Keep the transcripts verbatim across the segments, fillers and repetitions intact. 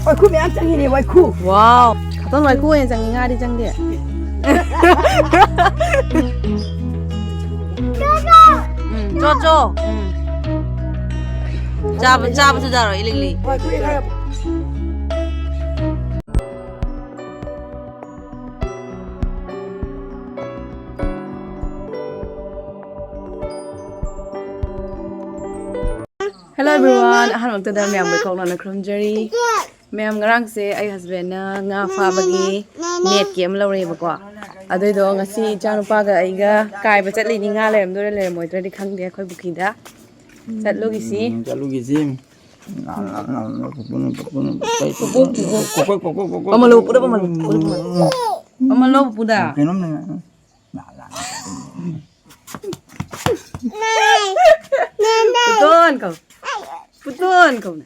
ꯋꯥꯏꯈꯨ ꯃꯌꯥꯝ ꯆꯪꯉꯤꯅꯦ, ꯋꯥꯏꯈꯨ꯫ ꯋꯥꯎ! ꯈꯇꯣꯟ ꯋꯥꯏꯈꯨ ꯑꯣꯏꯅ ꯆꯪꯉꯤ, ꯉꯥꯗꯤ ꯆꯪꯗꯦ꯫ ꯎꯝ, ꯆꯣ, ꯆꯣ꯫ ꯎꯝ꯫ ꯆꯥꯕ, ꯆꯥꯕꯁꯨ ꯌꯥꯔꯣꯏ, ꯏꯂꯤꯛꯂꯤ꯫ ꯋꯥꯏꯈꯨ ꯈꯔ꯫ Hello everyone, ꯑꯍꯥꯟꯕꯃꯛꯇꯗ ꯃꯌꯥꯝꯕꯨ ꯏꯀꯣꯛꯅꯅ ꯈꯨꯔꯨꯝꯖꯔꯤ꯫ ꯃꯌꯥꯝ, ꯉꯔꯥꯡꯁꯦ ꯑꯩ husbandꯅ ꯉꯥ ꯐꯥꯕꯒꯤ netꯀꯤ ꯑꯃ ꯂꯧꯔꯛꯑꯦꯕꯀꯣ꯫ ꯑꯗꯨꯏꯗꯣ ꯉꯁꯤ ꯏꯆꯥꯅꯨꯄꯥꯒ ꯑꯩꯒ ꯀꯥꯏꯕ ꯆꯠꯂꯤꯅꯤ꯫ ꯉꯥ ꯂꯩꯔꯝꯗꯣꯏꯔꯥ ꯂꯩꯔꯝꯃꯣꯏꯗ꯭ꯔꯗꯤ ꯈꯪꯗꯦ ꯑꯩꯈꯣꯏ ꯄꯨꯈ꯭ꯔꯤꯗ꯫ ꯆꯠꯂꯨꯒꯤꯁꯤ꯫ ꯎꯝ, ꯆꯠꯂꯨꯒꯤꯁꯤ꯫ ꯄꯨꯄꯨ, ꯄꯨꯄꯨ꯫ ꯀꯣꯀꯣꯏ, ꯀꯣꯀꯣꯏ, ꯀꯣꯀꯣꯏ꯫ ꯑꯃ ꯂꯧ, ꯄꯨꯔꯞ ꯑꯃ ꯂꯧ, ꯄꯨꯔꯞ ꯑꯃ ꯂꯧ꯫ ꯑꯃ ꯂꯧ, ꯄꯨꯄꯨꯗ꯫ ꯀꯩꯅꯣꯝꯅꯦ꯫ ꯄꯨꯇꯣꯟ ꯀꯧ꯫ ꯄꯨꯇꯣꯟ ꯀꯧꯅ꯫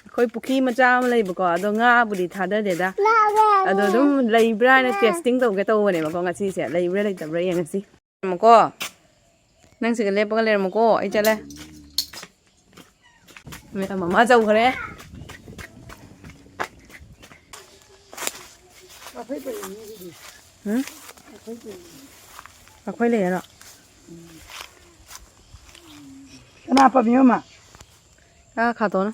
ꯑꯩꯈꯣꯏ ꯄꯨꯈ꯭ꯔꯤ ꯃꯆꯥ ꯑꯃ ꯂꯩꯕꯀꯣ, ꯑꯗꯣ ꯉꯥꯕꯨꯗꯤ ꯊꯥꯗꯗꯦꯗ꯫ ꯑꯗꯣ ꯑꯗꯨꯝ ꯂꯩꯕ꯭ꯔꯥ ꯍꯥꯏꯅ testing ꯇꯧꯒꯦ ꯇꯧꯕꯅꯦꯕꯀꯣ ꯉꯁꯤꯁꯦ꯫ ꯂꯩꯕ꯭ꯔꯥ ꯂꯩꯇꯕ꯭ꯔꯥ ꯌꯦꯡꯉꯁꯤ꯫ ꯂꯩꯔꯝꯃꯨꯀꯣ꯫ ꯅꯪ ꯁꯤꯒ ꯂꯦꯞꯄꯒ ꯂꯩꯔꯝꯃꯨꯀꯣ꯫ ꯑꯩ ꯆꯠꯂꯦ꯫ ꯃꯃꯥ ꯆꯧꯈ꯭ꯔꯦ꯫ ꯎꯝ? ꯑꯩꯈꯣꯏ ꯂꯩꯔꯣ? ꯀꯅꯥ ꯄꯝꯃꯤꯅꯣ, ꯃꯥ? ꯑꯥ, ꯈꯥꯇꯣꯅ꯫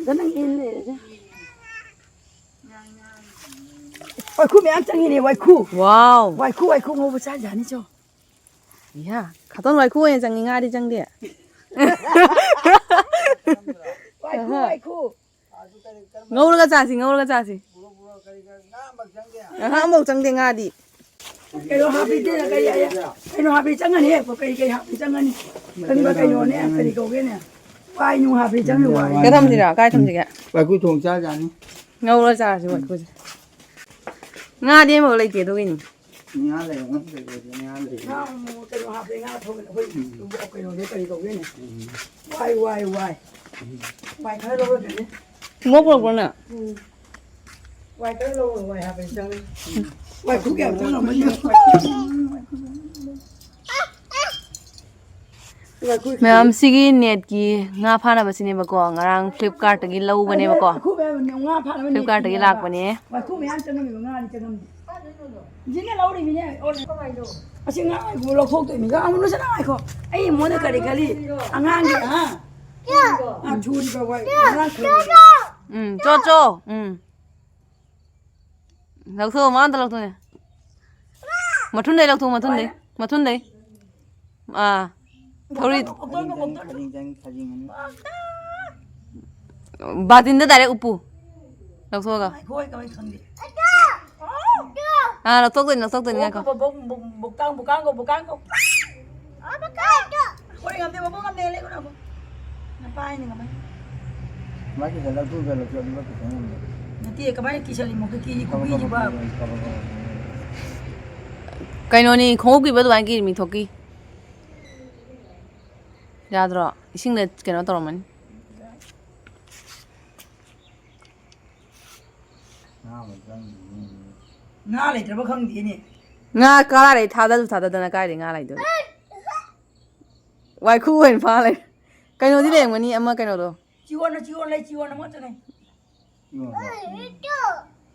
ꯑꯗ ꯅꯪ ꯏꯟ ꯂꯩꯔꯁꯦ꯫ ꯋꯥꯏꯈꯨ ꯃꯌꯥꯝ ꯆꯪꯉꯤꯅꯦ, ꯋꯥꯏꯈꯨ꯫ ꯋꯥꯎ꯫ ꯋꯥꯏꯈꯨ, ꯋꯥꯏꯈꯨ ꯉꯧꯕ ꯆꯥꯖꯥꯅꯤ, ꯆꯣ꯫ ꯏꯍꯥ, ꯈꯇꯪ ꯋꯥꯏꯈꯨ ꯑꯣꯏꯅ ꯆꯪꯉꯤ, ꯉꯥꯗꯤ ꯆꯪꯗꯦ꯫ ꯋꯥꯏꯈꯨ, ꯑꯍꯥ꯫ ꯋꯥꯏꯈꯨ꯫ ꯉꯧꯔꯒ ꯆꯥꯁꯤ, ꯉꯧꯔꯒ ꯆꯥꯁꯤ꯫ ꯑꯍꯥ, ꯑꯃꯐꯥꯎ ꯆꯪꯗꯦ ꯉꯥꯗꯤ꯫ ꯀꯩꯅꯣ ꯍꯥꯞꯄꯤꯗꯦ, ꯀꯩ, ꯀꯩ, ꯀꯩꯅꯣ ꯍꯥꯞꯄꯤ ꯆꯪꯉꯅꯤ, ꯀꯩ, ꯀꯩ ꯍꯥꯞꯄꯤ ꯆꯪꯉꯅꯤ? ꯀꯔꯤꯕ ꯀꯩꯅꯣꯅꯦ, ꯀꯔꯤ ꯀꯧꯒꯦꯅꯦ? ꯋꯥꯏ ꯅꯨꯡ ꯍꯥꯞꯄꯤ ꯆꯪꯉꯤ, ꯋꯥꯏ꯫ ꯀꯥꯏ ꯊꯝꯁꯤꯔꯥ? ꯀꯥꯏ ꯊꯝꯁꯤꯒꯦ? ꯋꯥꯏꯈꯨ ꯊꯣꯡ ꯆꯥꯖꯥꯅꯤ꯫ ꯉꯧꯔ ꯆꯥꯔꯁꯤ ꯋꯥꯏꯈꯨꯁꯦ꯫ ꯉꯥꯗꯤ ꯑꯃꯐꯥꯎ ꯂꯩꯇꯦ ꯑꯗꯨꯒꯤꯅꯤ꯫ ꯉꯥ ꯂꯩꯔꯝꯒꯅꯤ, ꯀꯩ ꯂꯩꯒꯦ? ꯉꯥ ꯂꯩ꯫ ꯉꯥ ꯑꯃꯨꯛ ꯀꯩꯅꯣ ꯍꯥꯞꯄꯦ, ꯉꯥ ꯊꯣꯡꯕꯗ ꯑꯩꯈꯣꯏ ꯀꯩꯅꯣꯗꯣ ꯀꯔꯤ ꯀꯧꯒꯦꯅꯦ? ꯎꯝ꯫ ꯋꯥꯏ, ꯋꯥꯏ, ꯋꯥꯏ꯫ ꯎꯝ꯫ ꯋꯥꯏ ꯈꯔ ꯂꯧꯔꯒꯅꯦ꯫ ꯊꯨꯝꯃꯣꯛ ꯄꯨꯔꯛꯄ꯭ꯔꯣ ꯅꯪ? ꯎꯝ꯫ ꯋꯥꯏ ꯈꯔ ꯂꯧꯔꯒ ꯋꯥꯏ ꯍꯥꯞꯄꯦ ꯆꯪꯉꯦ꯫ ꯎꯝ꯫ ꯋꯥꯏ ꯈꯨ ꯀꯌꯥꯝ ꯆꯪꯉꯝꯃꯅꯤ? ꯃꯌꯥꯝ, ꯁꯤꯒꯤ ꯅꯦꯠꯀꯤ ꯉꯥ ꯐꯥꯅꯕꯁꯤꯅꯦꯕꯀꯣ, ꯉꯔꯥꯡ ꯐ꯭ꯂꯤꯞꯀꯥꯔꯠꯇꯒꯤ ꯂꯧꯕꯅꯦꯕꯀꯣ꯫ ꯉꯥ ꯐꯥꯅꯕ ꯅꯦꯠꯀꯤ ꯐ꯭ꯂꯤꯞꯀꯥꯔꯠꯇꯒꯤ ꯉꯥ꯫ ꯂꯥꯛꯄꯅꯦ꯫ ꯋꯥꯏꯈꯨ ꯃꯌꯥꯝ ꯆꯪꯉꯝꯃꯦꯕ, ꯉꯥꯗꯤ ꯆꯪꯉꯝꯗꯦ꯫ ꯖꯤꯅ ꯂꯧꯔꯤꯃꯤꯅꯦ꯫ ꯑꯁꯤ ꯉꯥ ꯉꯥꯏꯈꯣ, ꯂꯧꯊꯣꯛꯇꯣꯏꯅꯤ꯫ ꯉꯥ ꯑꯃꯨꯛ ꯂꯣꯏꯁꯤꯜꯂꯣ ꯉꯥꯏꯈꯣ꯫ ꯑꯩ ꯃꯣꯟꯗ ꯀꯔꯤ ꯈꯜꯂꯤ? ꯑꯉꯥꯡꯒꯤ, ꯍꯥ? ꯑ, ꯊꯨꯔꯤꯕ ꯋꯥꯏ, ꯉꯔꯥꯡ ꯊꯨꯔꯤꯕ꯫ ꯎꯝ, ꯆꯣ, ꯆꯣ꯫ ꯎꯝ꯫ ꯂꯧꯊꯣꯛꯑꯣ, ꯃꯥ ꯑꯝꯇ ꯂꯧꯊꯣꯛꯑꯣꯅꯦ꯫ ꯃꯊꯨꯟꯗꯩ ꯂꯧꯊꯣꯛꯑꯣ, ꯃꯊꯨꯟꯗꯩ꯫ ꯃꯊꯨꯟꯗꯩ꯫ ꯑꯥ꯫ ꯊꯧꯔꯤ꯫ ꯕꯥꯇꯤꯟꯗ ꯗꯥꯏꯔꯦꯛ ꯎꯞꯄꯨ꯫ ꯂꯧꯊꯣꯛꯑꯒ꯫ ꯉꯥꯏꯈꯣ, ꯑꯩ ꯀꯃꯥꯏ ꯈꯪꯗꯦ? ꯑꯥ, ꯂꯧꯊꯣꯛꯇꯣꯏꯅꯤ, ꯂꯧꯊꯣꯛꯇꯣꯏꯅꯤ, ꯉꯥꯏꯈꯣ꯫ ꯕꯣꯛ-, ꯕꯣꯛ-, ꯕꯣꯛ-, ꯕꯣꯛꯇꯥꯡ, ꯕꯣꯀꯥꯡ ꯀꯧ, ꯕꯣꯀꯥꯡ ꯀꯧ꯫ ꯍꯣꯏ, ꯉꯝꯗꯦ, ꯃꯕꯣꯛ ꯉꯝꯗꯦ, ꯂꯩ ꯀꯅꯥ? ꯅꯄꯥꯏꯅꯤ ꯉꯝꯃꯦ꯫ ꯃꯥꯒꯤ ꯁꯦ ꯂꯧꯊꯣꯛꯎꯁꯦ, ꯂꯧꯊꯣꯛꯑꯗꯤ ꯃꯥ ꯀꯩꯁꯨ ꯉꯝꯃꯣꯏ꯫ ꯅꯠꯇꯦ, ꯀꯃꯥꯏꯅ ꯀꯤꯁꯜꯂꯤꯃꯣ? ꯀꯤ-, ꯀꯤ-, ꯀꯕꯛ ꯀꯕꯛ ꯈꯨꯕꯤꯁꯤꯕ꯫ ꯀꯕꯛ ꯀꯕꯛ꯫ ꯀꯩꯅꯣꯅꯤ, ꯈꯣꯡꯎꯞ ꯀꯤꯕ ꯑꯗꯨꯃꯥꯏꯅ ꯀꯤꯔꯤꯃꯤ ꯊꯣꯛꯀꯤ꯫ ꯌꯥꯗ꯭ꯔꯣ? ꯏꯁꯤꯡꯗ ꯀꯩꯅꯣ ꯇꯧꯔꯝꯃꯅꯤ꯫ ꯉꯥ ꯂꯩꯇ꯭ꯔꯕ ꯈꯪꯗꯦꯅꯦ꯫ ꯉꯥ ꯀꯗꯥꯏꯗꯩ ꯊꯥꯗꯁꯨ ꯊꯥꯗꯗꯅ ꯀꯥꯏꯗꯩ ꯉꯥ ꯂꯩꯗꯣꯏꯅꯣ? ꯋꯥꯏꯈꯨ ꯑꯣꯏꯅ ꯐꯥ ꯂꯩ꯫ ꯀꯩꯅꯣꯗꯤ ꯂꯩꯔꯝꯒꯅꯤ, ꯑꯃ ꯀꯩꯅꯣꯗꯣ꯫ ꯆꯤꯑꯣꯟꯅ, ꯆꯤꯑꯣꯟ ꯂꯩ, ꯆꯤꯑꯣꯟ ꯑꯃꯠꯇ ꯂꯩ꯫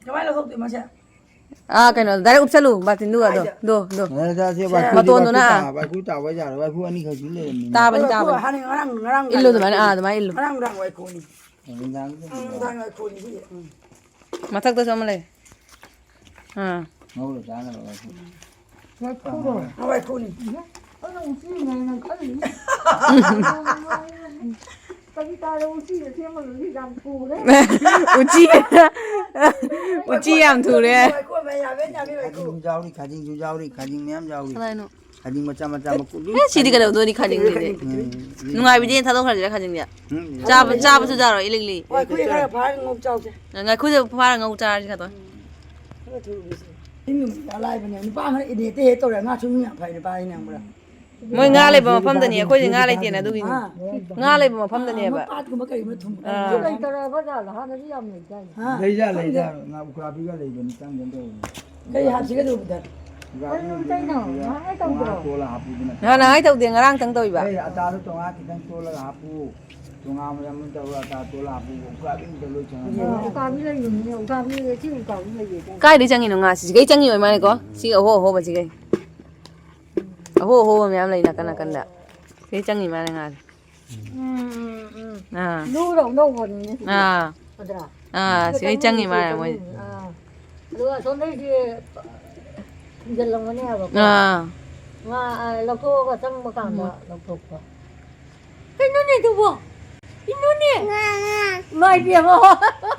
ꯀꯃꯥꯏꯅ ꯂꯧꯊꯣꯛꯇꯣꯏ ꯃꯁꯦ? ꯑꯥ, ꯀꯩꯅꯣ, ꯗꯥꯏꯔꯦꯛ ꯎꯞꯁꯜꯂꯨ, ꯕꯥꯇꯤꯟꯗꯨꯒ, ꯑꯗꯣ, ꯀꯥꯏꯗ? ꯗꯣ, ꯗꯣ꯫ ꯃꯇꯣꯟꯗꯨꯅ, ꯃꯇꯣꯟꯗꯨꯅ, ꯑꯥ꯫ ꯋꯥꯏꯈꯨ ꯇꯥꯕ ꯌꯥꯔꯣꯏ, ꯋꯥꯏꯈꯨ ꯑꯅꯤꯈꯛꯁꯨ ꯂꯩꯔꯝꯃꯤꯅꯦ꯫ ꯇꯥꯕꯅꯤ, ꯇꯥꯕꯅꯤ꯫ ꯍꯥꯟꯅ ꯉꯔꯥꯡ, ꯉꯔꯥꯡ ꯏꯜꯂꯨ ꯑꯗꯨꯃꯥꯏꯅ, ꯑꯥ, ꯑꯗꯨꯃꯥꯏꯅ ꯏꯜꯂꯨ꯫ ꯉꯔꯥꯡ ꯅꯨꯡꯗꯥꯡ ꯋꯥꯏꯈꯨꯅꯤ꯫ ꯅꯨꯡꯗꯥꯡꯗ ꯎꯝ, ꯅꯨꯡꯗꯥꯡ ꯋꯥꯏꯈꯨꯅꯤ, ꯁꯤ꯫ ꯎꯝ꯫ ꯃꯊꯛꯇꯁꯨ ꯑꯃ ꯂꯩ꯫ ꯑꯥ꯫ ꯉꯧꯔ ꯆꯥꯅꯕ ꯋꯥꯏꯈꯨ꯫ ꯋꯥꯏꯈꯨꯔꯣ? ꯋꯥꯏꯈꯨꯅꯤ꯫ ꯑꯩꯅ ꯎꯆꯤꯅꯦ ꯅꯪ ꯈꯜꯂꯤ꯫ ꯀꯕꯤꯇꯥꯗ ꯎꯆꯤꯗ ꯁꯦꯝꯕꯗꯨꯗꯤ ꯌꯥꯝ ꯊꯨꯔꯦ꯫ ꯎꯆꯤ, ꯎꯆꯤ ꯌꯥꯝ ꯊꯨꯔꯦ꯫ ꯋꯥꯏꯈꯨ ꯑꯃ ꯌꯥꯝꯃꯦ, ꯌꯥꯝꯃꯦ ꯋꯥꯏꯈꯨ꯫ ꯈꯥꯖꯤꯡꯁꯨ ꯌꯥꯎꯔꯤ, ꯈꯥꯖꯤꯡꯁꯨ ꯌꯥꯎꯔꯤ, ꯈꯥꯖꯤꯡ ꯃꯌꯥꯝ ꯌꯥꯎꯔꯤ꯫ ꯀꯗꯥꯏꯅꯣ? ꯈꯥꯖꯤꯡ ꯃꯆꯥ ꯃꯆꯥ ꯃꯀꯨ ꯂꯣꯏ ꯑꯦ, ꯁꯤꯗꯤ ꯈꯥꯖꯤꯡ꯫ ꯀꯩꯗꯧꯗꯣꯏꯅꯤ ꯈꯥꯖꯤꯡꯗꯨꯗꯤ? ꯎꯝ꯫ ꯅꯨꯡꯉꯥꯏꯕꯤꯗꯦ, ꯊꯥꯗꯣꯛꯈ꯭ꯔꯁꯤꯔꯥ ꯈꯥꯖꯤꯡꯁꯦ? ꯎꯝ꯫ ꯆꯥꯕ, ꯆꯥꯕꯁꯨ ꯌꯥꯔꯣꯏ, ꯏꯂꯤꯛꯂꯤ꯫ ꯋꯥꯏꯈꯨ ꯈꯔ ꯐꯥꯔꯒ ꯉꯧ ꯆꯥꯎꯁꯦ꯫ ꯉꯥꯏꯈꯨꯁꯦ ꯐꯥꯔꯒ ꯉꯧ ꯆꯥꯔꯁꯤ ꯈꯇꯪ꯫ ꯈꯔ ꯊꯨꯕꯤꯁꯦ꯫ ꯏꯟ ꯅꯨꯃꯤꯠꯇ ꯑꯂꯥꯏꯕꯅꯦ꯫ ꯅꯨꯄꯥ ꯑꯃꯅ ꯏꯗꯦꯠꯇ ꯍꯦꯛ ꯇꯧꯔꯦ꯫ ꯉꯥ ꯁꯨꯝ ꯌꯥꯝ ꯐꯩ ꯅꯨꯄꯥ ꯑꯩꯅ ꯈꯪꯕ꯭ꯔꯥ? ꯃꯣꯏ ꯉꯥ ꯂꯩꯕ ꯃꯐꯝꯗꯅꯤ, ꯑꯩꯈꯣꯏꯗꯤ ꯉꯥ ꯂꯩꯇꯦꯅ ꯑꯗꯨꯒꯤꯅꯤ꯫ ꯑꯥ꯫ ꯉꯥ ꯂꯩꯕ ꯃꯐꯝꯗꯅꯦꯕ꯫ ꯑꯥ, ꯄꯥꯠꯀꯨꯝꯕ ꯀꯩꯒꯨꯝꯕ ꯊꯨꯝ ꯑꯥ꯫ ꯂꯩꯇꯔꯕ ꯖꯥꯠꯂ? ꯍꯥꯟꯅꯗꯤ ꯌꯥꯝ ꯂꯩꯗꯥꯏꯅꯦ? ꯍꯥ? ꯂꯩꯖꯥ, ꯈꯪꯗꯦ꯫ ꯂꯩꯖꯥ꯫ ꯉꯥ ꯎꯀꯥꯕꯤꯒ ꯂꯩꯕꯅꯤ, ꯆꯪꯗꯅ ꯇꯧꯕꯅꯤ꯫ ꯀꯩ ꯍꯥꯞꯁꯤꯒꯦ ꯑꯗꯨꯕꯨꯗ? ꯀꯔꯤꯅꯣ ꯇꯧꯔꯤꯅꯣ? ꯉꯍꯥꯟꯉꯩ ꯇꯧꯗ꯭ꯔꯣ? ꯇꯣꯉꯥꯟ ꯇꯣꯜꯂ ꯍꯥꯞꯄꯨꯗꯅ꯫ ꯉꯍꯥꯟ ꯉꯍꯥꯟꯉꯩ ꯇꯧꯗꯦ, ꯉꯔꯥꯡꯇꯪ ꯇꯧꯔꯤꯕ꯫ ꯑꯩ ꯑꯇꯥꯗꯣ ꯇꯣꯉꯥꯟ ꯈꯤꯇꯪ ꯇꯣꯜꯂꯒ ꯍꯥꯞꯄꯨ꯫ ꯇꯣꯉꯥꯟ ꯃꯌꯥꯝ ꯑꯃ ꯇꯧꯔꯒ ꯑꯇꯥ ꯇꯣꯜꯂ ꯍꯥꯞꯄꯨ꯫ ꯎꯀꯥꯕꯤ ꯑꯝꯇ ꯂꯣꯏ ꯆꯪꯍꯟꯗꯦ꯫ ꯎꯀꯥꯕꯤ ꯂꯩꯕꯅꯤꯅꯦ, ꯎꯀꯥꯕꯤ, ꯁꯤ ꯎꯀꯥꯕꯤ ꯂꯩꯌꯦ꯫ ꯀꯥꯏꯗꯩ ꯆꯪꯉꯤꯅꯣ ꯉꯥꯁꯤ? ꯁꯤꯒꯩ ꯆꯪꯉꯤ ꯑꯣꯏ ꯃꯥꯜꯂꯦꯀꯣ꯫ ꯁꯤ ꯑꯍꯣ ꯑꯍꯣꯕ ꯁꯤꯒꯩ꯫ ꯑꯍꯣ ꯑꯍꯣꯕ ꯃꯌꯥꯝ ꯂꯩ ꯅꯥꯀꯟ ꯅꯥꯀꯟꯗ꯫ ꯁꯤꯒꯩ ꯆꯪꯉꯤ ꯃꯥꯜꯂꯦ ꯉꯥꯁꯦ꯫ ꯎꯝ, ꯎꯝ, ꯎꯝ꯫ ꯑꯥ꯫ ꯂꯨꯗꯧ ꯂꯧꯕꯅꯤꯅꯦ ꯁꯤꯗꯤ꯫ ꯑꯥ꯫ ꯅꯠꯇ꯭ꯔꯥ? ꯑꯥ, ꯁꯤꯗ ꯁꯤꯗꯩ ꯆꯪꯉꯤ ꯃꯥꯜꯂꯦ ꯃꯣꯏ꯫ ꯑꯥ꯫ ꯑꯗꯨꯒ ꯑꯁꯣꯝꯗꯩꯁꯤ ꯊꯤꯡꯖꯤꯜꯂꯝꯒꯅꯤ ꯍꯥꯏꯕꯀꯣ꯫ ꯑꯥ꯫ ꯉꯥ, ꯑ, ꯂꯧꯊꯣꯛꯑꯒ ꯆꯪꯕ ꯀꯥꯟꯗ ꯎꯝ꯫ ꯂꯧꯊꯣꯛꯄ꯫ ꯀꯩꯅꯣꯅꯦ ꯑꯗꯨꯕꯣ? ꯀꯩꯅꯣꯅꯦ? ꯉꯥ, ꯉꯥ꯫ ꯏꯃꯥ ꯏꯕꯦꯝꯃ꯫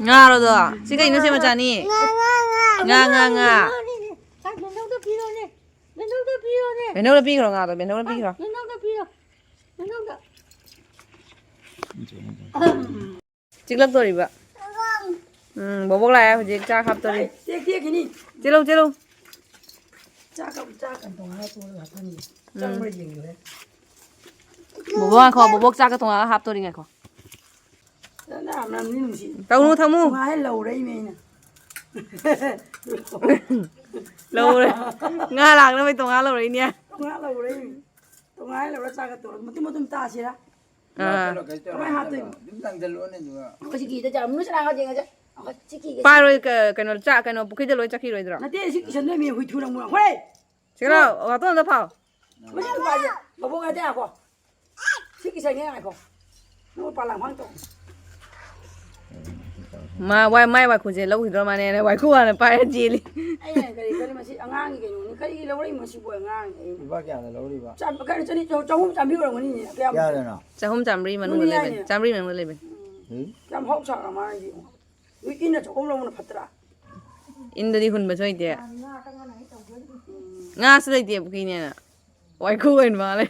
ꯉꯥꯔꯣ ꯑꯗꯣ? ꯁꯤ ꯀꯩꯅꯣ ꯁꯤ ꯃꯆꯥꯅꯤ? ꯉꯥ, ꯉꯥ, ꯉꯥ꯫ ꯉꯥ, ꯉꯥ, ꯉꯥ꯫ ꯉꯥꯅꯤꯅꯦ꯫ ꯁꯥꯏ ꯕꯦꯟꯗꯧꯗ ꯄꯤꯔꯣꯅꯦ꯫ ꯕꯦꯟꯗꯧꯗ ꯄꯤꯔꯣꯅꯦ꯫ ꯕꯦꯟꯗꯧꯗ ꯄꯤꯈ꯭ꯔꯣ ꯉꯥꯗꯣ, ꯕꯦꯟꯗꯧꯗ ꯄꯤꯈ꯭ꯔꯣ꯫ ꯕꯦꯟꯗꯧꯗ ꯄꯤꯔꯣ꯫ ꯕꯦꯟꯗꯧꯗ꯫ ꯆꯤꯛꯂꯛꯇꯣꯔꯤꯕ꯫ ꯎꯝ, ꯕꯣꯕꯣꯛ ꯂꯥꯛꯑꯦ ꯍꯧꯖꯤꯛ ꯆꯥꯛ ꯍꯥꯞꯇꯣꯔꯤ꯫ ꯇꯦꯛ ꯇꯦꯛꯈꯤꯅꯤ꯫ ꯆꯦꯜꯂꯨ, ꯆꯦꯜꯂꯨ꯫ ꯆꯥꯛ ꯀ-, ꯆꯥꯛ ꯀ ꯇꯣꯡꯉꯥꯟꯅ ꯇꯣꯡꯉꯒ ꯍꯥꯞꯐꯟꯒꯦ꯫ ꯎꯝ꯫ ꯆꯪꯕ꯭ꯔꯥ ꯌꯦꯡꯒꯦ ꯍꯣꯔꯦꯟ꯫ ꯕꯣꯕꯣꯛ ꯉꯥꯏꯈꯣ, ꯕꯣꯕꯣꯛ ꯆꯥꯛꯀ ꯊꯣꯡꯉꯒ ꯍꯥꯞꯇꯣꯔꯤ ꯉꯥꯏꯈꯣ꯫ ꯅꯪ ꯃꯅꯝꯗꯤ ꯅꯨꯡꯁꯤ꯫ ꯇꯧꯅꯨ, ꯊꯝꯃꯨ꯫ ꯇꯣꯡꯉꯥꯟꯅ ꯂꯧꯔꯛꯏꯅꯦ ꯑꯩꯅ꯫ ꯂꯧꯔꯦ꯫ ꯉꯥ ꯂꯥꯛꯅꯕꯩ ꯇꯣꯡꯉꯥꯟ ꯂꯧꯔꯛꯏꯅꯦ꯫ ꯇꯣꯡꯉꯥꯟ ꯂꯧꯔꯛꯏꯅꯦ꯫ ꯇꯣꯡꯉꯥꯏ ꯂꯧꯔ ꯆꯥꯒ ꯇꯧꯔ ꯃꯇꯨꯝ ꯃꯇꯨꯝ ꯇꯥꯁꯤꯔꯥ? ꯑꯥ꯫ ꯀꯃꯥꯏ ꯍꯥꯞꯇꯣꯏꯅꯣ? ꯑꯗꯨꯝ ꯂꯪꯁꯤꯜꯂꯣꯅꯦ ꯑꯗꯨꯒ꯫ ꯑꯩꯈꯣꯏ ꯆꯤꯀꯤꯗ ꯆꯥ-, ꯃꯅꯨꯡ ꯆꯪꯉꯛꯑꯒ ꯌꯦꯡꯉꯁꯦ꯫ ꯑꯩꯈꯣꯏ ꯆꯤꯀꯤꯒ ꯄꯥꯏꯔꯣꯏ, ꯀ-, ꯀꯩꯅꯣ, ꯆꯥ-, ꯀꯩꯅꯣ, ꯄꯨꯈ꯭ꯔꯤꯗ ꯂꯣꯏ ꯆꯠꯈꯤꯔꯣꯏꯗ꯭ꯔꯣ? ꯅꯠꯇꯦ, ꯁꯤ ꯀꯤꯁꯟꯗꯣꯏ ꯃꯤ ꯍꯨꯏ ꯊꯨꯅ ꯃꯨꯔ-, ꯍꯣꯏ! ꯁꯤꯔꯣ, ꯋꯥꯇꯣꯟ ꯑꯝꯇ ꯐꯥꯎ꯫ ꯃꯁꯤ ꯅꯨꯄꯥꯁꯦ ꯃꯕꯨꯛ ꯉꯥꯏꯗ ꯉꯥꯏꯈꯣ꯫ ꯁꯤ ꯀꯤꯁꯟꯒꯦ ꯉꯥꯏꯈꯣ꯫ ꯅꯪ ꯄꯥꯂꯥꯡ ꯐꯥꯡ ꯇꯧ꯫ ꯃꯥ ꯋꯥꯏ-, ꯃꯥꯏ ꯋꯥꯏꯈꯨꯁꯦ ꯂꯧꯈꯤꯗ꯭ꯔꯣ ꯃꯥꯅꯦꯅ ꯋꯥꯏꯈꯨ ꯍꯥꯟꯅ ꯄꯥꯏꯔ ꯆꯦꯜꯂꯤ꯫ ꯑꯩꯅ ꯀꯔꯤ ꯈꯜꯂꯤ, ꯃꯁꯤ ꯑꯉꯥꯡꯒꯤ ꯀꯩꯅꯣꯅꯤ, ꯀꯔꯤꯒꯤ ꯂꯧꯔꯛꯏꯅꯣ ꯁꯤꯕꯨ ꯑꯉꯥꯡ? ꯑꯩꯅ ꯂꯨꯄꯥ ꯀꯌꯥꯅ ꯂꯧꯔꯤꯕ? ꯆꯥꯝ-, ꯀꯩꯅꯣ, ꯆꯅꯤ, ꯆꯍꯨꯝ ꯆꯥꯝꯃꯔꯤ ꯑꯣꯏꯔꯝꯒꯅꯤꯅꯦ, ꯀꯌꯥꯝ? ꯀꯌꯥꯗꯅꯣ? ꯆꯍꯨꯝ ꯆꯥꯝꯃꯔꯤ ꯃꯅꯨꯡꯗ ꯑꯗꯨꯅꯤ ꯂꯩꯕꯅꯤ, ꯍꯥꯏꯁꯦ꯫ ꯆꯥꯝꯃꯔꯤ ꯃꯅꯨꯡꯗ ꯂꯩꯕꯅꯤ꯫ ꯎꯝ꯫ ꯀꯌꯥꯝ ꯍꯥꯎ ꯁꯥꯈ꯭ꯔ ꯃꯥꯜꯂꯦ ꯌꯦꯡꯉꯣ꯫ ꯅꯣꯏ ꯏꯟꯅ ꯆꯥꯛꯈꯨꯝ ꯂꯧꯕꯅ ꯐꯠꯇ꯭ꯔꯥ? ꯏꯟꯗꯗꯤ ꯍꯨꯟꯕꯁꯨ ꯍꯩꯇꯦ꯫ ꯎꯝ꯫ ꯉꯥꯁꯨ ꯂꯩꯇꯦ ꯄꯨꯈ꯭ꯔꯤꯅꯦꯅ꯫ ꯋꯥꯏꯈꯨ ꯑꯣꯏꯅ ꯃꯥꯜꯂꯦ꯫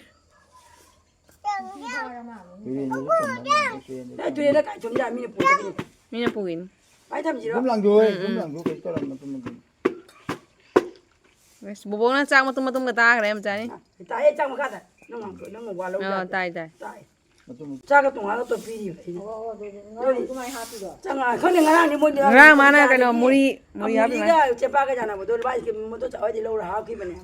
ꯇꯨꯔꯦꯟꯗꯁꯨ ꯊꯨꯝꯕ ꯂꯩ, ꯇꯨꯔꯦꯟꯗ ꯅꯣꯏ ꯇꯨꯔꯦꯟꯗ ꯀꯥꯏ ꯊꯨꯝ ꯌꯥ ꯃꯤꯅ ꯄꯨꯔꯒꯗꯤ? ꯃꯤꯅ ꯄꯨꯈꯤꯅꯤ꯫ ꯀꯥꯏ ꯊꯝꯁꯤꯔꯣ? ꯑꯗꯨꯝ ꯂꯪꯗꯣꯛꯑꯣ, ꯎꯝ, ꯑꯗꯨꯝ ꯎꯝ꯫ ꯂꯪꯗꯣꯛꯑꯣ, ꯀꯩꯁꯨ ꯇꯧꯔꯣꯏ, ꯃꯇꯨꯝ ꯃꯇꯨꯝ꯫ ꯑꯁ, ꯕꯣꯕꯣꯛꯅ ꯆꯥꯛ ꯃꯇꯨꯝ ꯃꯇꯨꯝꯒ ꯇꯥꯈ꯭ꯔꯦ, ꯃꯆꯥꯅꯤ꯫ ꯇꯥꯏꯌꯦ, ꯆꯥꯛ ꯃꯈꯥꯗ꯫ ꯅꯪ ꯉꯥꯡꯊꯣꯛ-, ꯅꯪ ꯋꯥ ꯂꯧ ꯑꯣ, ꯌꯥꯗꯦ꯫ ꯇꯥꯏ, ꯇꯥꯏ꯫ ꯇꯥꯏ꯫ ꯆꯥꯛꯀ ꯇꯣꯉꯥꯟꯅ ꯇꯣꯠꯄꯤꯔꯤꯕ ꯑꯩꯅ꯫ ꯑꯣ, ꯑꯣ, ꯑꯗꯨꯗꯤ ꯉꯔꯥꯡ ꯑꯗꯨꯃꯥꯏꯅ ꯍꯥꯞꯄꯤꯗꯣ? ꯆꯪꯉꯛꯑ-, ꯈꯪꯗꯦ, ꯉꯔꯥꯡꯗꯤ ꯃꯣꯏꯗꯤ ꯉꯔꯥꯡ ꯃꯥꯅ ꯀꯩꯅꯣ ꯑꯃꯨꯔꯤꯒ ꯃꯨꯔꯤ, ꯃꯨꯔꯤ ꯍꯥꯞꯄꯤ ꯑꯃꯨꯔꯤꯒ ꯃꯥꯜꯂꯦ꯫ ꯆꯦꯄꯥꯒ ꯌꯥꯅꯕꯗꯣ ꯂꯨꯄꯥ ꯂꯤꯁꯤꯡ ꯃꯣꯇꯣꯔ ꯆꯥꯎꯍꯣꯏꯗꯤ ꯂꯧꯔ ꯍꯥꯞꯈꯤꯕꯅꯦ꯫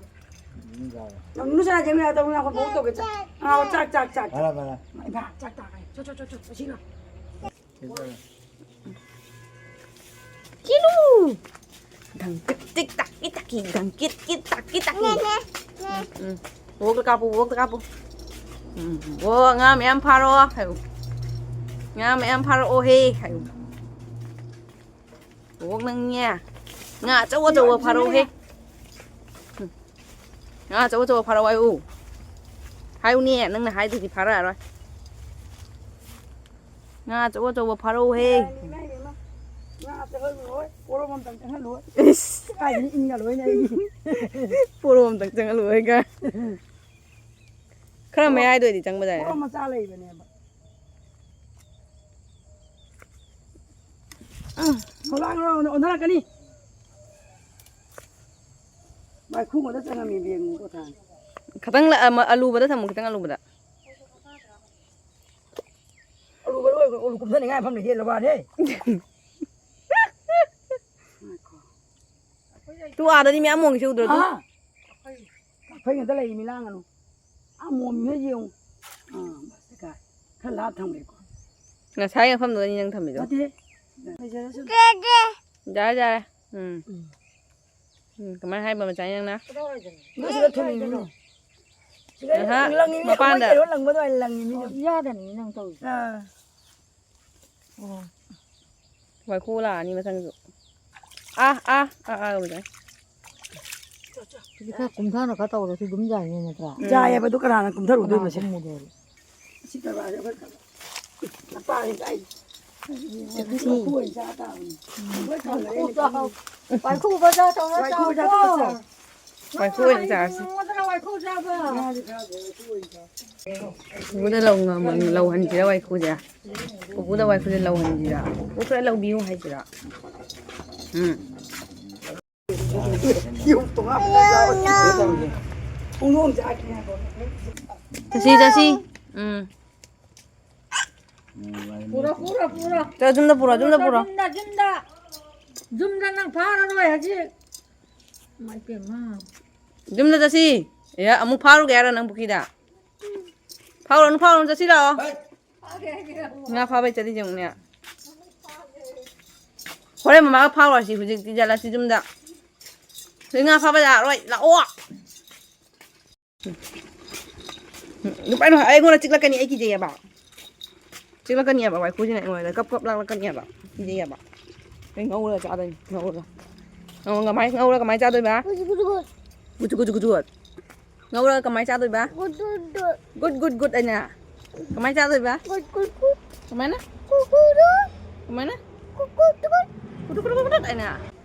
ꯅꯨꯡ ꯆꯥꯔꯦ꯫ ꯅꯨꯡ ꯆꯥꯔꯦ, ꯀꯩꯅꯣ ꯇꯧꯕ ꯉꯥꯏꯈꯣ, ꯃꯕꯨꯛ ꯇꯧꯒꯦ, ꯆꯥꯛ꯫ ꯑꯥ, ꯆꯥꯛ, ꯆꯥꯛ, ꯆꯥꯛ꯫ ꯐꯔꯦ, ꯐꯔꯦ꯫ ꯏꯃꯥ, ꯆꯥꯛ ꯇꯥꯈ꯭ꯔꯦ꯫ ꯆꯣ, ꯆꯣ, ꯆꯣ, ꯆꯣ, ꯑꯁꯤꯅ꯫ ꯁꯤ ꯆꯥꯔꯦ꯫ ꯀꯤꯂꯨ꯫ ꯗꯪ ꯇꯤꯛ ꯇꯤꯛ ꯇꯥꯛꯀꯤ ꯇꯥꯛꯀꯤ, ꯗꯪ ꯀꯤꯠ ꯀꯤꯠ ꯇꯥꯛꯀꯤ ꯇꯥꯛꯀꯤ꯫ ꯎꯝ, ꯎꯝ꯫ ꯋꯣꯛꯇ ꯀꯥꯞꯄꯨ, ꯋꯣꯛꯇ ꯀꯥꯞꯄꯨ꯫ ꯎꯝ, ꯋꯣ, ꯉꯥ ꯃꯌꯥꯝ ꯐꯥꯔꯛꯑꯣ ꯍꯥꯏꯌꯨ꯫ ꯉꯥ ꯃꯌꯥꯝ ꯐꯥꯔꯛꯑꯣꯍꯦ ꯍꯥꯏꯌꯨ꯫ ꯋꯣꯛ ꯅꯪꯅꯦ꯫ ꯉꯥ ꯑꯆꯧ ꯑꯆꯧꯕ ꯐꯥꯔꯛꯑꯣꯍꯦ꯫ ꯎꯝ꯫ ꯉꯥ ꯑꯆꯧ ꯑꯆꯧꯕ ꯐꯥꯔꯛꯑꯣ ꯍꯥꯏꯌꯨ꯫ ꯍꯥꯏꯌꯨꯅꯦ, ꯅꯪꯅ ꯍꯥꯏꯗ꯭ꯔꯗꯤ ꯐꯥꯔꯛꯑꯔꯣꯏ꯫ ꯉꯥ ꯑꯆꯧ ꯑꯆꯧꯕ ꯐꯥꯔꯛꯎꯍꯦ꯫ ꯏꯃꯥꯏ, ꯏꯃꯥꯏ, ꯏꯃꯥꯏ꯫ ꯉꯥ ꯆꯪꯍꯜꯂꯣꯏ꯫ ꯄꯣꯔꯣꯝ ꯑꯝꯇꯪ ꯆꯪꯍꯜꯂꯣꯏ꯫ ꯏꯁ꯫ ꯀꯥꯏꯗꯩ ꯏꯪꯉ ꯂꯣꯏꯅ ꯑꯩ꯫ ꯄꯣꯔꯣꯝ ꯑꯝꯇꯪ ꯆꯪꯍꯜꯂꯣꯏ ꯀꯥꯏ꯫ ꯈꯔ ꯄꯣꯔꯣꯝ, ꯃꯌꯥꯏꯗ ꯑꯣꯏꯗꯤ ꯆꯪꯕ ꯌꯥꯏ꯫ ꯄꯣꯔꯣꯝ ꯃꯆꯥ ꯂꯩꯕꯅꯦꯕ꯫ ꯎꯝ꯫ ꯊꯣꯛꯂꯛꯑꯒ ꯑꯣꯟꯅꯔꯛꯀꯅꯤ꯫ ꯃꯥꯏꯈꯨ ꯉꯥꯛꯇ ꯆꯪꯉꯝꯃꯤ ꯕꯦꯝꯃ ꯄꯣꯊꯥꯅꯤ꯫ ꯈꯤꯇꯪ ꯂ-, ꯑꯃ, ꯑꯂꯨꯕꯗ ꯊꯝꯃꯨ, ꯈꯤꯇꯪ ꯑꯂꯨꯕꯗ꯫ ꯑꯂꯨ ꯃꯔꯨ ꯑꯣꯏ-, ꯑꯂꯨ ꯀꯨꯝꯊꯅꯤꯡꯉꯥꯏ ꯃꯐꯝ ꯂꯩꯇꯦ, ꯂꯧꯕꯥꯅꯦ꯫ ꯇꯨ ꯑꯥꯗꯗꯤ ꯃꯌꯥꯝ ꯃꯣꯡꯉꯤꯁꯦ ꯎꯗ꯭ꯔꯣ ꯇꯨ? ꯑꯥ꯫ ꯀꯥꯐꯩ ꯉꯥꯛꯇ ꯂꯩ, ꯃꯤ ꯂꯥꯡꯒꯅꯨ꯫ ꯑꯥ, ꯃꯣꯝꯃꯤꯉꯩ ꯌꯦꯡꯉꯨ꯫ ꯑꯥ, ꯃꯁꯤꯗ ꯈꯔ ꯂꯥꯞ ꯊꯝꯒꯦꯀꯣ꯫ ꯉꯁꯥꯏ ꯃꯐꯝꯗꯨꯗꯅꯤ ꯅꯪ ꯊꯝꯃꯤꯗꯣ꯫ ꯅꯠꯇꯦ꯫ ꯂꯩꯖꯔꯁꯅꯨ꯫ ꯌꯥꯔꯦ, ꯌꯥꯔꯦ꯫ ꯎꯝ꯫ ꯎꯝ꯫ ꯎꯝ, ꯀꯃꯥꯏꯅ ꯍꯥꯏꯕ ꯃꯆꯥ ꯅꯪꯅ? ꯅꯣꯏ ꯁꯤꯗ ꯊꯝꯃꯤꯅꯤꯅꯦ꯫ ꯁꯤꯗ ꯑꯍ, ꯂꯪꯉꯤꯅꯤ, ꯃꯄꯥꯟꯗ꯫ ꯑꯩꯈꯣꯏ ꯀꯩꯅꯣ ꯂꯪꯕ ꯑꯗꯨꯃꯥꯏꯅ ꯂꯪꯉꯤꯅꯤꯅꯦ꯫ ꯑꯣ, ꯏꯌꯥꯗꯅꯤ ꯅꯪ ꯇꯧꯔꯤꯁꯦ꯫ ꯑꯥ꯫ ꯑꯣ꯫ ꯋꯥꯏꯈꯨ ꯂꯥꯛꯑꯅꯤ ꯃꯊꯪꯁꯨ꯫ ꯑꯥ, ꯑꯥ, ꯑꯥ, ꯑꯥ, ꯇꯧꯕꯗ꯫ ꯁꯤꯗꯤ ꯈꯔ ꯀꯨꯝꯊꯅ ꯈꯔ ꯇꯧꯔꯁꯨ ꯑꯗꯨꯝ ꯌꯥꯏꯅꯦ, ꯅꯠꯇ꯭ꯔꯥ? ꯎꯝ꯫ ꯌꯥꯏꯌꯦꯕ, ꯑꯗꯨ ꯀꯅꯥꯅ ꯀꯨꯝꯊꯔꯨꯗꯣꯏꯕ ꯀꯅꯥ ꯁꯦ? ꯀꯨꯝꯃꯨꯗꯣꯏꯅꯣ? ꯁꯤ ꯀꯔꯕꯥꯔꯁꯦ ꯑꯩꯈꯣꯏ ꯀꯔꯕꯥꯔ꯫ ꯃꯄꯥꯁꯦ ꯀꯥꯏ? ꯁꯤ ꯃꯀꯨ ꯑꯣꯏꯅ ꯆꯥ ꯇꯥꯕꯅꯤ꯫ ꯂꯣꯏ ꯀꯪꯈ꯭ꯔꯦ꯫ ꯃꯀꯨ ꯆꯥꯍꯧ-, ꯋꯥꯏꯈꯨ ꯕꯖꯥꯔ ꯇꯧꯔ ꯋꯥꯏꯈꯨ ꯆꯥꯎꯀꯣ꯫ ꯕꯖꯥꯔ ꯇꯧꯔ ꯆꯥꯎ꯫ ꯋꯥꯏꯈꯨ ꯑꯣꯏꯅ ꯆꯥꯔꯁꯤ꯫ ꯅꯣꯡꯃꯗꯅ ꯋꯥꯏꯈꯨ ꯆꯥꯕ꯫ ꯄꯨꯄꯨꯗ ꯂꯧ ꯉꯝ-, ꯂꯧꯍꯟꯁꯤꯔ ꯋꯥꯏꯈꯨꯁꯦ? ꯄꯨꯄꯨꯗ ꯋꯥꯏꯈꯨꯁꯦ ꯂꯧꯍꯟꯁꯤꯔ? ꯄꯨꯄꯨ ꯈꯔ ꯂꯧꯕꯤꯌꯨ ꯍꯥꯏꯁꯤꯔ? ꯎꯝ꯫ ꯆꯠꯁꯤ, ꯆꯠꯁꯤ꯫ ꯎꯝ꯫ ꯄꯨꯔꯣ, ꯄꯨꯔꯣ, ꯄꯨꯔꯣ꯫ ꯆꯣ, ꯌꯨꯝꯗ ꯄꯨꯔꯣ, ꯌꯨꯝꯗ ꯄꯨꯔꯣ꯫ ꯌꯨꯝꯗ, ꯌꯨꯝꯗ꯫ ꯌꯨꯝꯗ ꯅꯪ ꯐꯥꯔꯔꯣꯏ ꯍꯧꯖꯤꯛ꯫ ꯏꯃꯥ ꯏꯄꯦꯝꯃ꯫ ꯌꯨꯝꯗ ꯆꯠꯁꯤ꯫ ꯑꯦ, ꯑꯃꯨꯛ ꯐꯥꯔꯨꯒꯦ ꯍꯥꯏꯔꯣ ꯅꯪ ꯄꯨꯈ꯭ꯔꯤꯗ? ꯐꯥꯎꯔꯅꯨ, ꯐꯥꯎꯔꯅꯨ, ꯆꯠꯁꯤ ꯂꯥꯛꯑꯣ꯫ ꯉꯥ ꯐꯥꯕꯩ ꯆꯠꯂꯤꯁꯦ ꯑꯃꯨꯛꯅꯦ꯫ ꯍꯣꯔꯦꯟ ꯃꯃꯥꯒ ꯐꯥꯎꯔꯁꯤ, ꯍꯧꯖꯤꯛꯇꯤ ꯆꯠꯂꯁꯤ ꯌꯨꯝꯗ꯫ ꯍꯧꯖꯤꯛ ꯉꯥ ꯐꯥꯕ ꯌꯥꯔꯣꯏ, ꯂꯥꯛꯑꯣ꯫ ꯅꯨꯄꯥ, ꯑꯩꯉꯣꯟꯗ ꯆꯤꯛꯂꯛꯀꯅꯤ, ꯑꯩ ꯀꯤꯖꯩꯌꯦꯕ꯫ ꯆꯤꯛꯂꯛꯀꯅꯤꯌꯦꯕ, ꯋꯥꯏꯈꯨꯁꯤꯅ ꯑꯩꯉꯣꯟꯗ ꯀꯞ ꯀꯞ ꯂꯥꯛꯂꯛꯀꯅꯤꯌꯦꯕ꯫ ꯀꯤꯖꯩꯌꯦꯕ꯫ ꯑꯩ ꯉꯧꯔꯒ ꯆꯥꯗꯣꯏꯅꯤ, ꯉꯧꯔꯒ꯫ ꯉꯧ-, ꯀꯃꯥꯏ-, ꯉꯧꯔꯒ ꯀꯃꯥꯏ ꯆꯥꯗꯣꯏꯕ? Good, good, good. Good, good, good, good. ꯉꯧꯔꯒ ꯀꯃꯥꯏ ꯆꯥꯗꯣꯏꯕ? Good, good, good. Good, good, good ꯑꯅ꯫ ꯀꯃꯥꯏ ꯆꯥꯗꯣꯏꯕ? Good, good, good. ꯀꯃꯥꯏꯅ? Good, good, good. ꯀꯃꯥꯏꯅ? Good, good, good. Good, good, good, good ꯑꯅ꯫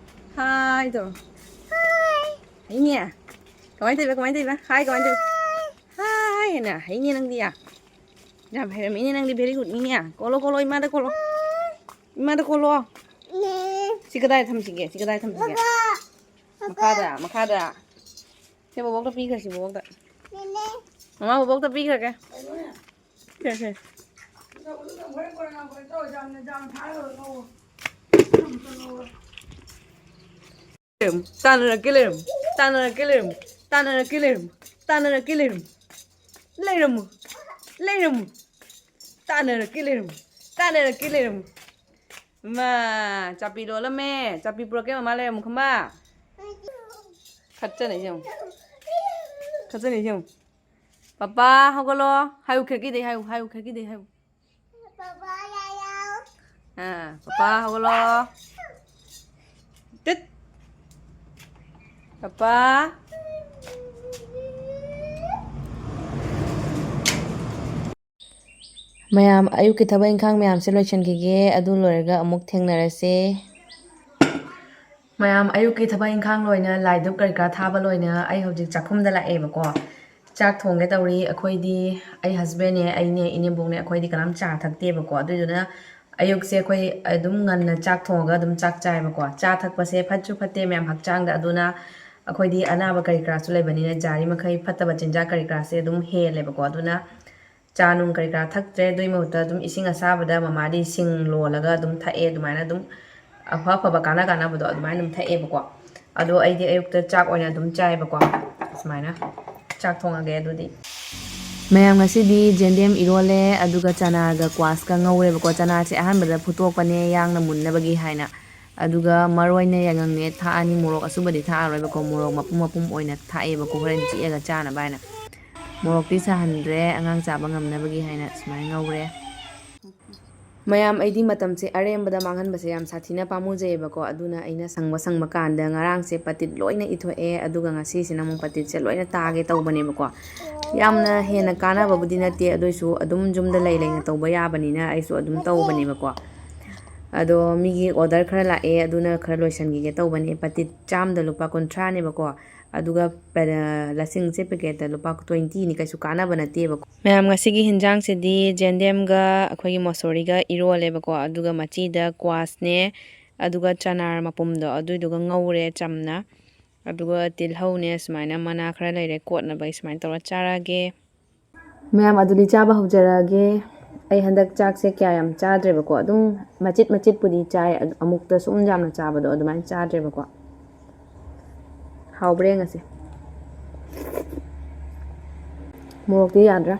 ꯍꯥꯏꯗꯣ꯫ ꯍꯥꯏ꯫ ꯍꯩꯅꯦ꯫ ꯀꯃꯥꯏ ꯇꯧꯔꯤꯕ? ꯀꯃꯥꯏ ꯇꯧꯔꯤꯕ? ꯍꯥꯏ, ꯀꯃꯥꯏ ꯇꯧꯔꯤꯕ? ꯍꯥꯏ ꯍꯥꯏꯅ꯫ ꯍꯩꯅꯦ ꯅꯪꯗꯤ ꯌꯥꯝ꯫ ꯌꯥꯝ ꯍꯩꯔꯝꯃꯤꯅꯦ ꯅꯪꯗꯤ, very good ꯅꯤꯅꯦ꯫ ꯀꯣꯜꯂꯣ, ꯀꯣꯜꯂꯣ, ꯏꯃꯥꯗ ꯀꯣꯜꯂꯣ꯫ ꯏꯃꯥꯗ ꯀꯣꯜꯂꯣ꯫ ꯁꯤ ꯀꯗꯥꯏꯗ ꯊꯝꯁꯤꯒꯦ? ꯁꯤ ꯀꯗꯥꯏꯗ ꯊꯝꯁꯤꯒꯦ? ꯃꯈꯥꯗ, ꯃꯈꯥꯗ꯫ ꯁꯦ ꯕꯣꯕꯣꯛꯇ ꯄꯤꯈ꯭ꯔꯁꯤ, ꯕꯣꯕꯣꯛꯇ꯫ ꯃꯃꯥ ꯕꯣꯕꯣꯛꯇ ꯄꯤꯈ꯭ꯔꯒꯦ꯫ ꯁꯦ, ꯁꯦ꯫ ꯇꯥꯟꯅꯔꯛꯀꯦ ꯂꯩꯔꯝꯃꯨ, ꯇꯥꯟꯅꯔꯛꯀꯦ ꯂꯩꯔꯝꯃꯨ, ꯇꯥꯟꯅꯔꯛꯀꯦ ꯂꯩꯔꯝꯃꯨ, ꯇꯥꯟꯅꯔꯛꯀꯦ ꯂꯩꯔꯝꯃꯨ꯫ ꯂꯩꯔꯝꯃꯨ, ꯂꯩꯔꯝꯃꯨ꯫ ꯇꯥꯟꯅꯔꯛꯀꯦ ꯂꯩꯔꯝꯃꯨ, ꯇꯥꯟꯅꯔꯛꯀꯦ ꯂꯩꯔꯝꯃꯨ꯫ ꯃꯥ, ꯆꯥꯄꯤ ꯂꯣꯜꯂꯝꯃꯦ꯫ ꯆꯥꯄꯤ ꯄꯨꯔꯛꯀꯦ ꯃꯃꯥ, ꯂꯩꯔꯝꯃꯨ ꯈꯪꯕ꯫ ꯈꯠꯆꯅꯩꯁꯦ ꯌꯦꯡꯉꯨ꯫ ꯈꯠꯆꯅꯩꯁꯦ ꯌꯦꯡꯉꯨ꯫ ꯄꯄꯥ, ꯍꯧꯒꯠꯂꯣ꯫ ꯍꯥꯏꯌꯨ, ꯈꯤꯔꯀꯤꯗꯩ ꯍꯥꯏꯌꯨ, ꯍꯥꯏꯌꯨ, ꯈꯤꯔꯀꯤꯗꯩ ꯍꯥꯏꯌꯨ꯫ ꯄꯄꯥ, ꯌꯥꯏꯌꯣ꯫ ꯑꯥ, ꯄꯄꯥ, ꯍꯧꯒꯠꯂꯣ꯫ ꯇꯤꯠ꯫ ꯄꯄꯥ꯫ ꯃꯌꯥꯝ, ꯑꯌꯨꯛꯀꯤ ꯊꯕꯛ ꯏꯪꯈꯥꯡ ꯃꯌꯥꯝꯁꯦ ꯂꯣꯏꯁꯤꯟꯈꯤꯒꯦ, ꯑꯗꯨ ꯂꯣꯏꯔꯒ ꯑꯃꯨꯛ ꯊꯦꯡꯅꯔꯁꯦ꯫ ꯃꯌꯥꯝ, ꯑꯌꯨꯛꯀꯤ ꯊꯕꯛ ꯏꯪꯈꯥꯡ ꯂꯣꯏꯅ, ꯂꯥꯏ ꯙꯨꯞ ꯀꯔꯤ ꯀꯔꯥ ꯊꯥꯕ ꯂꯣꯏꯅ, ꯑꯩ ꯍꯧꯖꯤꯛ ꯆꯥꯛꯈꯨꯝꯗ ꯂꯥꯛꯑꯦꯕꯀꯣ꯫ ꯆꯥꯛ ꯊꯣꯡꯒꯦ ꯇꯧꯔꯤ꯫ ꯑꯩꯈꯣꯏꯗꯤ, ꯑꯩ husbandꯅꯦ, ꯑꯩꯅꯦ, ꯏꯅꯦꯝꯕꯣꯛꯅꯦ, ꯑꯩꯈꯣꯏꯗꯤ ꯀꯅꯥꯝ ꯆꯥ ꯊꯛꯇꯦꯕꯀꯣ꯫ ꯑꯗꯨꯏꯗꯨꯅ ꯑꯌꯨꯛꯁꯦ ꯑꯩꯈꯣꯏ ꯑꯗꯨꯝ ꯉꯟꯅ ꯆꯥꯛ ꯊꯣꯡꯉꯒ ꯑꯗꯨꯝ ꯆꯥꯛ ꯆꯥꯏꯕꯀꯣ꯫ ꯆꯥ ꯊꯛꯄꯁꯦ ꯐꯠꯁꯨ ꯐꯠꯇꯦ ꯃꯌꯥꯝ ꯍꯛꯆꯥꯡꯗ꯫ ꯑꯗꯨꯅ ꯑꯩꯈꯣꯏꯗꯤ ꯑꯅꯥꯕ ꯀꯔꯤ ꯀꯔꯥꯁꯨ ꯂꯩꯕꯅꯤꯅ ꯌꯥꯔꯤ ꯃꯈꯩ ꯐꯠꯇꯕ ꯆꯤꯟꯖꯥꯛ ꯀꯔꯤ ꯀꯔꯥꯁꯦ ꯑꯗꯨꯝ ꯍꯦꯜꯂꯦꯕꯀꯣ꯫ ꯑꯗꯨꯅ ꯆꯥ ꯅꯨꯡ ꯀꯔꯤ ꯀꯔꯥ ꯊꯛꯇ꯭ꯔꯦ꯫ ꯑꯗꯨꯒꯤ ꯃꯍꯨꯠꯇ ꯑꯗꯨꯝ ꯏꯁꯤꯡ ꯑꯁꯥꯕꯗ ꯃꯃꯥꯗꯤ ꯁꯤꯡ ꯂꯣꯜꯂꯒ ꯑꯗꯨꯝ ꯊꯛꯑꯦ꯫ ꯑꯗꯨꯃꯥꯏꯅ ꯑꯗꯨꯝ ꯑꯐ ꯑꯐꯕ ꯀꯥꯟꯅ ꯀꯥꯟꯅꯕꯗꯣ ꯑꯗꯨꯃꯥꯏꯅ ꯑꯗꯨꯝ ꯊꯛꯑꯦꯕꯀꯣ꯫ ꯑꯗꯣ ꯑꯩꯗꯤ ꯑꯌꯨꯛꯇ ꯆꯥꯛ ꯑꯣꯏꯅ ꯑꯗꯨꯝ ꯆꯥꯏꯕꯀꯣ꯫ ꯁꯨꯃꯥꯏꯅ ꯆꯥꯛ ꯊꯣꯡꯉꯒꯦ ꯑꯗꯨꯗꯤ꯫ ꯃꯌꯥꯝ, ꯉꯁꯤꯗꯤ ꯖꯦꯟꯗꯦꯝ ꯏꯔꯣꯜꯂꯦ, ꯑꯗꯨꯒ ꯆꯅꯥꯒ ꯀ꯭ꯋꯥꯁꯀ ꯉꯧꯔꯦꯕꯀꯣ꯫ ꯆꯅꯥꯁꯦ ꯑꯍꯥꯟꯕꯗ ꯐꯨꯠꯇꯣꯛꯄꯅꯦ ꯌꯥꯡꯅ ꯃꯨꯟꯅꯕꯒꯤ ꯍꯥꯏꯅ꯫ ꯑꯗꯨꯒ ꯃꯔꯣꯏꯅꯦ ꯌꯥꯉꯪꯅꯦ ꯊꯥꯛꯑꯅꯤ꯫ ꯃꯣꯔꯣꯛ ꯑꯁꯨꯕꯗꯤ ꯊꯥꯛꯑꯔꯣꯏꯕꯀꯣ, ꯃꯣꯔꯣꯛ ꯃꯄꯨꯝ ꯃꯄꯨꯝ ꯑꯣꯏꯅ ꯊꯥꯛꯑꯦꯕꯀꯣ, ꯍꯣꯔꯦꯟ ꯆꯤꯛꯑꯒ ꯆꯥꯅꯕ ꯍꯥꯏꯅ꯫ ꯃꯣꯔꯣꯛꯇꯤ ꯁꯥꯍꯟꯗ꯭ꯔꯦ, ꯑꯉꯥꯡ ꯆꯥꯕ ꯉꯝꯅꯕꯒꯤ ꯍꯥꯏꯅ ꯁꯨꯃꯥꯏꯅ ꯉꯧꯔꯦ꯫ ꯃꯌꯥꯝ, ꯑꯩꯗꯤ ꯃꯇꯝꯁꯦ ꯑꯔꯦꯝꯕꯗ ꯃꯥꯡꯍꯟꯕꯁꯦ ꯌꯥꯝ ꯁꯥꯊꯤꯅ ꯄꯥꯝꯃꯨꯖꯩꯑꯕꯀꯣ꯫ ꯑꯗꯨꯅ ꯑꯩꯅ ꯁꯪꯕ ꯁꯪꯕ ꯀꯥꯟꯗ ꯉꯔꯥꯡꯁꯦ ꯄꯇꯤꯠ ꯂꯣꯏꯅ ꯏꯊꯣꯛꯑꯦ, ꯑꯗꯨꯒ ꯉꯁꯤꯁꯤꯅ ꯑꯃꯨꯛ ꯄꯇꯤꯠꯁꯦ ꯂꯣꯏꯅ ꯇꯥꯒꯦ ꯇꯧꯕꯅꯦꯕꯀꯣ꯫ ꯌꯥꯝꯅ ꯍꯦꯟꯅ ꯀꯥꯟꯅꯕꯕꯨꯗꯤ ꯅꯠꯇꯦ, ꯑꯗꯨꯏꯁꯨ ꯑꯗꯨꯝ ꯌꯨꯝꯗ ꯂꯩ ꯂꯩꯅ ꯇꯧꯕ ꯌꯥꯕꯅꯤꯅ ꯑꯩꯁꯨ ꯑꯗꯨꯝ ꯇꯧꯕꯅꯦꯕꯀꯣ꯫ ꯑꯗꯣ ꯃꯤꯒꯤ order ꯈꯔ ꯂꯥꯛꯑꯦ, ꯑꯗꯨꯅ ꯈꯔ ꯂꯣꯏꯁꯤꯟꯈꯤꯒꯦ ꯇꯧꯕꯅꯦ꯫ ꯄꯇꯤꯠ ꯆꯥꯝꯗ ꯂꯨꯄꯥ ꯀꯨꯟꯊ꯭ꯔꯥꯅꯦꯕꯀꯣ, ꯑꯗꯨꯒ ꯄꯦ-, ꯂꯁꯤꯡꯁꯦ packetꯇ ꯂꯨꯄꯥ twentyꯅꯤ, ꯀꯩꯁꯨ ꯀꯥꯟꯅꯕ ꯅꯠꯇꯦꯕꯀꯣ꯫ ꯃꯌꯥꯝ, ꯉꯁꯤꯒꯤ ꯍꯤꯟꯖꯥꯡꯁꯤꯗꯤ ꯖꯦꯟꯗꯦꯝꯒ ꯑꯩꯈꯣꯏꯒꯤ ꯃꯁꯣꯔꯤꯒ ꯏꯔꯣꯜꯂꯦꯕꯀꯣ, ꯑꯗꯨꯒ ꯃꯆꯤꯗ ꯀ꯭ꯋꯥꯁꯅꯦ, ꯑꯗꯨꯒ ꯆꯅꯥꯔ ꯃꯄꯨꯝꯗꯣ ꯑꯗꯨꯏꯗꯨꯒ ꯉꯧꯔꯦ ꯆꯝꯅ, ꯑꯗꯨꯒ ꯇꯤꯜꯍꯧꯅꯦ, ꯁꯨꯃꯥꯏꯅ ꯃꯅꯥ ꯈꯔ ꯂꯩꯔꯦ ꯀꯣꯠꯅꯕ, ꯑꯩ ꯁꯨꯃꯥꯏꯅ ꯇꯧꯔ ꯆꯥꯔꯛꯑꯒꯦ꯫ ꯃꯌꯥꯝ, ꯑꯗꯨꯗꯤ ꯆꯥꯕ ꯍꯧꯖꯔꯛꯑꯒꯦ꯫ ꯑꯩ ꯍꯟꯗꯛ ꯆꯥꯛꯁꯦ ꯀꯌꯥ ꯌꯥꯝ ꯆꯥꯗ꯭ꯔꯦꯕꯀꯣ, ꯑꯗꯨꯝ ꯃꯆꯤꯠ ꯃꯆꯤꯠꯄꯨꯗꯤ ꯆꯥꯏ, ꯑꯗꯨ ꯑꯃꯨꯛꯇ ꯁꯨꯝ ꯌꯥꯝꯅ ꯆꯥꯕꯗꯣ ꯑꯗꯨꯃꯥꯏꯅ ꯆꯥꯗ꯭ꯔꯦꯕꯀꯣ꯫ ꯍꯥꯎꯕ꯭ꯔꯥ ꯌꯦꯡꯉꯁꯦ꯫ ꯃꯣꯔꯣꯛꯇꯤ ꯌꯥꯗ꯭ꯔꯥ?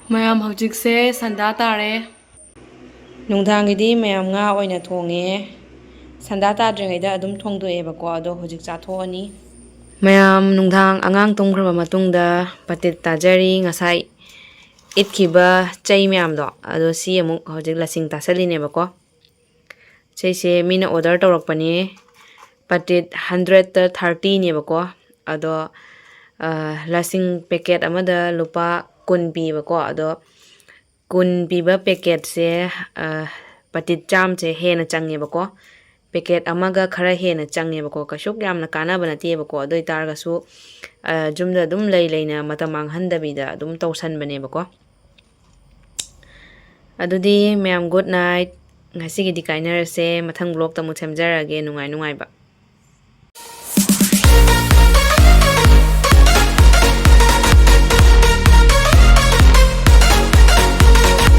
ꯃꯌꯥꯝ, ꯍꯧꯖꯤꯛꯁꯦ ꯁꯟꯗꯥ ꯇꯥꯔꯦ꯫ ꯅꯨꯡꯗꯥꯡꯒꯤꯗꯤ ꯃꯌꯥꯝ ꯉꯥ ꯑꯣꯏꯅ ꯊꯣꯡꯉꯦ꯫ ꯁꯟꯗꯥ ꯇꯥꯗ꯭ꯔꯤꯉꯩꯗ ꯑꯗꯨꯝ ꯊꯣꯡꯗꯣꯛꯑꯦꯕꯀꯣ, ꯑꯗꯣ ꯍꯧꯖꯤꯛ ꯆꯥꯊꯣꯛꯑꯅꯤ꯫ ꯃꯌꯥꯝ, ꯅꯨꯡꯗꯥꯡ ꯑꯉꯥꯡ ꯇꯨꯝꯈ꯭ꯔꯕ ꯃꯇꯨꯡꯗ ꯄꯇꯤꯠ ꯇꯥꯖꯔꯤ꯫ ꯉꯁꯥꯏ ꯏꯠꯈꯤꯕ ꯆꯩ ꯃꯌꯥꯝꯗꯣ, ꯑꯗꯣ ꯁꯤ ꯑꯃꯨꯛ ꯍꯧꯖꯤꯛ ꯂꯁꯤꯡ ꯇꯥꯁꯜꯂꯤꯅꯦꯕꯀꯣ꯫ ꯁꯤꯁꯦ ꯃꯤꯅ order ꯇꯧꯔꯛꯄꯅꯦ꯫ ꯄꯇꯤꯠ hundredꯇ thirtyꯅꯦꯕꯀꯣ꯫ ꯑꯗꯣ, ꯑ, ꯂꯁꯤꯡ packet ꯑꯃꯗ ꯂꯨꯄꯥ ꯀꯨꯟ ꯄꯤꯕꯀꯣ꯫ ꯑꯗꯣ ꯀꯨꯟ ꯄꯤꯕ packetꯁꯦ, ꯑ, ꯄꯇꯤꯠ ꯆꯥꯝꯁꯦ ꯍꯦꯟꯅ ꯆꯪꯉꯦꯕꯀꯣ꯫ Packet ꯑꯃꯒ ꯈꯔ ꯍꯦꯟꯅ ꯆꯪꯉꯦꯕꯀꯣ꯫ ꯀꯩꯁꯨ ꯌꯥꯝꯅ ꯀꯥꯟꯅꯕ ꯅꯠꯇꯦꯕꯀꯣ꯫ ꯑꯗꯨ ꯑꯣꯏ ꯇꯥꯔꯒꯁꯨ, ꯑ, ꯌꯨꯝꯗ ꯑꯗꯨꯝ ꯂꯩ ꯂꯩꯅ ꯃꯇꯝ ꯃꯥꯡꯍꯟꯗꯕꯤꯗ ꯑꯗꯨꯝ ꯇꯧꯁꯟꯕꯅꯦꯕꯀꯣ꯫ ꯑꯗꯨꯗꯤ ꯃꯌꯥꯝ, good night꯫ ꯉꯁꯤꯒꯤꯗꯤ ꯀꯥꯏꯅꯔꯁꯦ, ꯃꯊꯪ vlogꯇ ꯑꯃꯨꯛ ꯁꯦꯝꯖꯔꯛꯑꯒꯦ꯫ ꯅꯨꯡꯉꯥꯏ ꯅꯨꯡꯉꯥꯏꯕ꯫